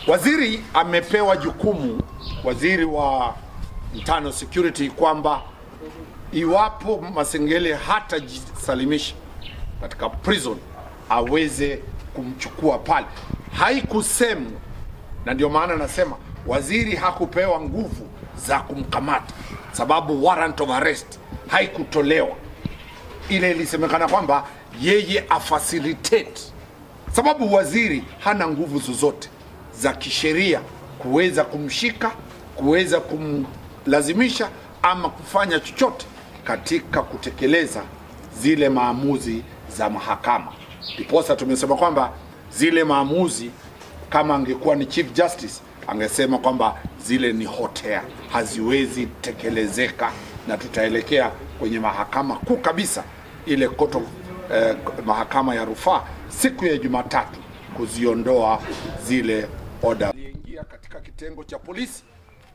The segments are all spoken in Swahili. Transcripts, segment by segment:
Waziri amepewa jukumu, waziri wa Internal Security, kwamba iwapo Masengeli hatajisalimisha katika prison aweze kumchukua pale. Haikusemwa, na ndio maana nasema waziri hakupewa nguvu za kumkamata, sababu warrant of arrest haikutolewa. Ile ilisemekana kwamba yeye afacilitate, sababu waziri hana nguvu zozote za kisheria kuweza kumshika, kuweza kumlazimisha ama kufanya chochote katika kutekeleza zile maamuzi za mahakama. Ndiposa tumesema kwamba zile maamuzi, kama angekuwa ni Chief Justice angesema kwamba zile ni hot air, haziwezi tekelezeka, na tutaelekea kwenye mahakama kuu kabisa, ile court of, mahakama ya rufaa siku ya Jumatatu kuziondoa zile order. Aliingia katika kitengo cha polisi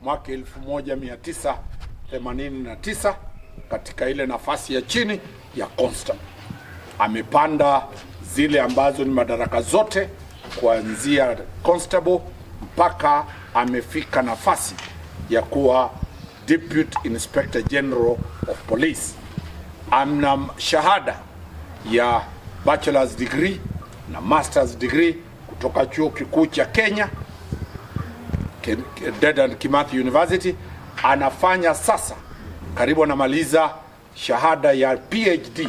mwaka 1989 katika ile nafasi ya chini ya constable. Amepanda zile ambazo ni madaraka zote kuanzia constable mpaka amefika nafasi ya kuwa Deputy Inspector General of Police. Ana shahada ya bachelor's degree na master's degree kutoka chuo kikuu cha Kenya, Dedan Kimathi University. Anafanya sasa karibu anamaliza shahada ya PhD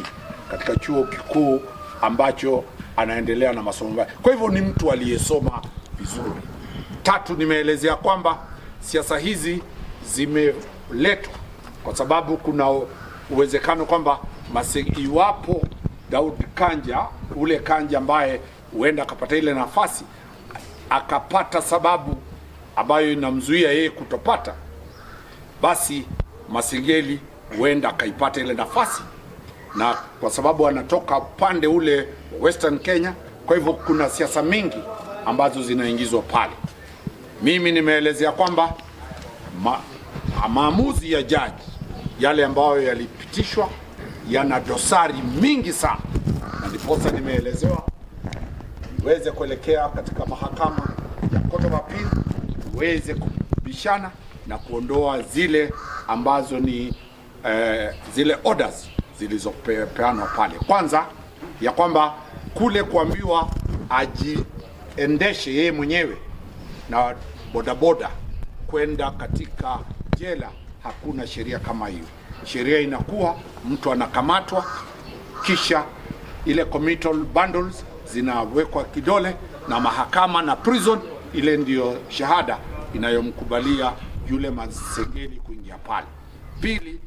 katika chuo kikuu ambacho anaendelea na masomo yake. Kwa hivyo ni mtu aliyesoma vizuri. Tatu, nimeelezea kwamba siasa hizi zimeletwa kwa sababu kuna uwezekano kwamba iwapo Daud Kanja, ule Kanja ambaye huenda akapata ile nafasi, akapata sababu ambayo inamzuia yeye kutopata, basi Masengeli huenda akaipata ile nafasi, na kwa sababu anatoka upande ule wa Western Kenya, kwa hivyo kuna siasa mingi ambazo zinaingizwa pale. Mimi nimeelezea kwamba maamuzi ya jaji yale ambayo yalipitishwa yana dosari mingi sana, na ndiposa nimeelezewa iweze kuelekea katika mahakama ya Court of Appeal iweze kubishana na kuondoa zile ambazo ni zile orders zilizopeanwa pale. Kwanza ya kwamba kule kuambiwa ajiendeshe yeye mwenyewe na bodaboda kwenda katika jela, hakuna sheria kama hiyo. Sheria inakuwa mtu anakamatwa, kisha ile committal bundles zinawekwa kidole na mahakama na prison, ile ndiyo shahada inayomkubalia yule Masengeli kuingia pale. Pili,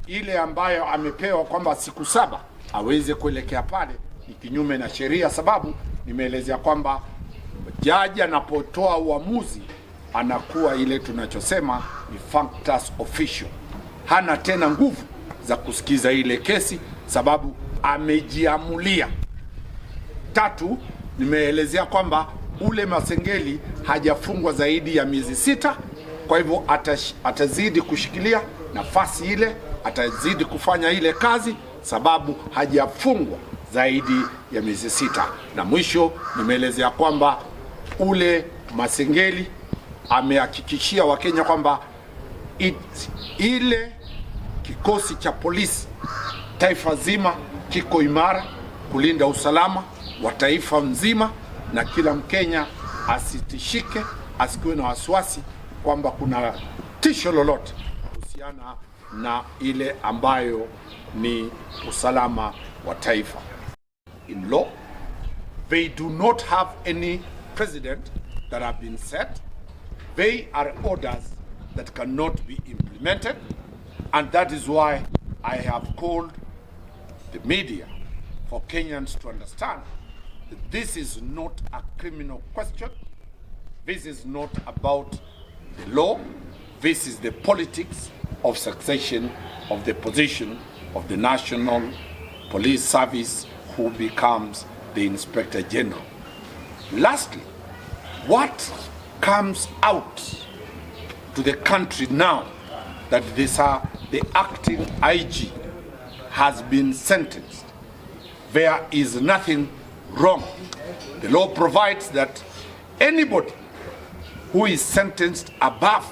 ile ambayo amepewa kwamba siku 7 aweze kuelekea pale ni kinyume na sheria, sababu nimeelezea kwamba jaji anapotoa uamuzi anakuwa ile tunachosema ni functus officio, hana tena nguvu za kusikiza ile kesi sababu amejiamulia. Tatu, nimeelezea kwamba ule Masengeli hajafungwa zaidi ya miezi 6, kwa hivyo atazidi kushikilia nafasi ile, atazidi kufanya ile kazi sababu hajafungwa zaidi ya miezi 6. Na mwisho nimeelezea kwamba ule Masengeli amehakikishia Wakenya kwamba ile kikosi cha polisi taifa zima kiko imara kulinda usalama wa taifa mzima, na kila Mkenya asitishike, asikuwe na wasiwasi kwamba kuna tisho lolote kuhusiana na ile ambayo ni usalama wa taifa. In law, they do not have any precedent that have been set. They are orders that cannot be implemented, and that is why I have called the media for Kenyans to understand that this is not a criminal question. This is not about the law. This is the politics of succession of the position of the National Police Service, who becomes the Inspector General. Lastly, what comes out to the country now that the acting IG has been sentenced, there is nothing wrong. The law provides that anybody who is sentenced above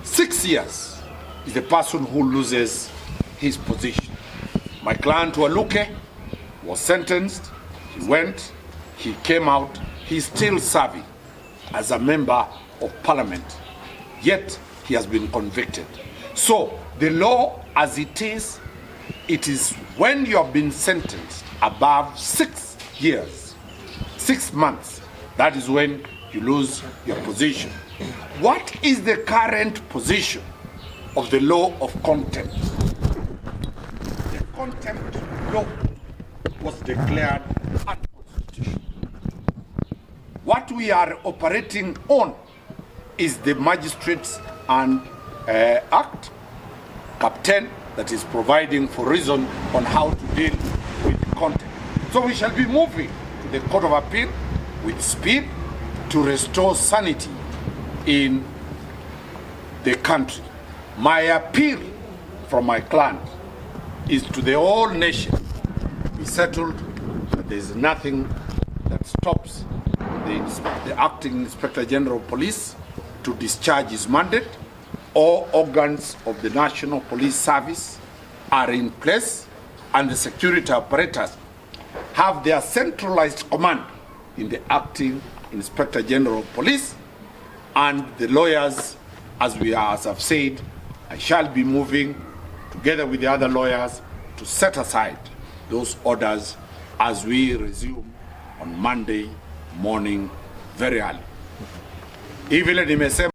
6 years is the person who loses his position. My client Waluke was sentenced, he went, he came out, he's still serving as a member of parliament, yet he has been convicted. So the law as it is when you have been sentenced above 6 years, 6 months, that is when you lose your position. What is the current position of the law of contempt? The contempt law was declared unconstitutional. What we are operating on is the Magistrates and Act, Cap 10, that is providing for reason on how to deal with contempt. So we shall be moving to the Court of Appeal with speed to restore sanity in the country. My appeal from my client is to the whole nation be settled that there is nothing that stops the acting Inspector General of Police to discharge his mandate. All organs of the National Police Service are in place, and the security apparatus have their centralized command in the acting Inspector General of Police, and the lawyers, as I've said, I shall be moving together with the other lawyers to set aside those orders as we resume on Monday morning very early. Hivi vile nimesema.